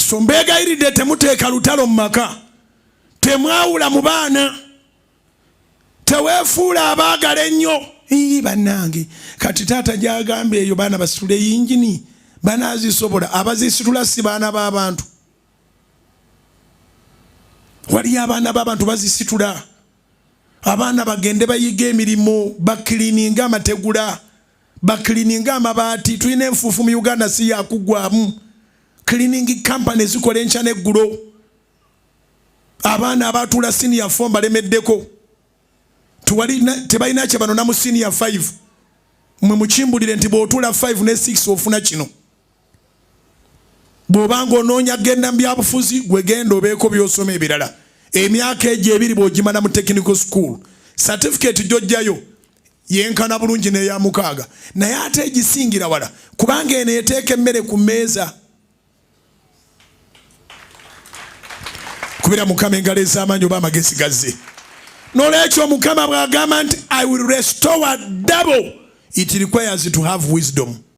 So mbeegayiridde, temuteeka lutalo mu maka, temwawula mu baana, teweefuula abaagala ennyo. Ii, bannange, kati taata gyagambye eyo baana basitule yingini, banaazisobola? Abazisitula si baana b'abantu? Waliyo abaana b'abantu bazisitula. Abaana bagende bayiga emirimu, bakilininga amategula, bakilininga amabaati. Tulina enfuufu mu Uganda si yakugwamu. Cleaning company zikola enkya n'eggulo. Abaana abatuula senior 4 balemeddeko, tebalina kye banona mu senior 5. Mwe mukimbulire nti bw'otuula 5 ne 6 ofuna kino. Bw'obanga onoonya genda mu byabufuzi, gwe genda obeeko by'osoma ebirala. Emyaka egyo 2 bw'ogimala mu technical school, certificate gy'ojjayo yenkana bulungi n'eya 6, naye ate egisingira wala, kubanga eno eteeka emmere ku mmeeza. Kubira Mukama engalo ez'amaanyi oba amagezi gazze. N'olwekyo Mukama bw'agamba nti, "I will restore double," it requires to have wisdom.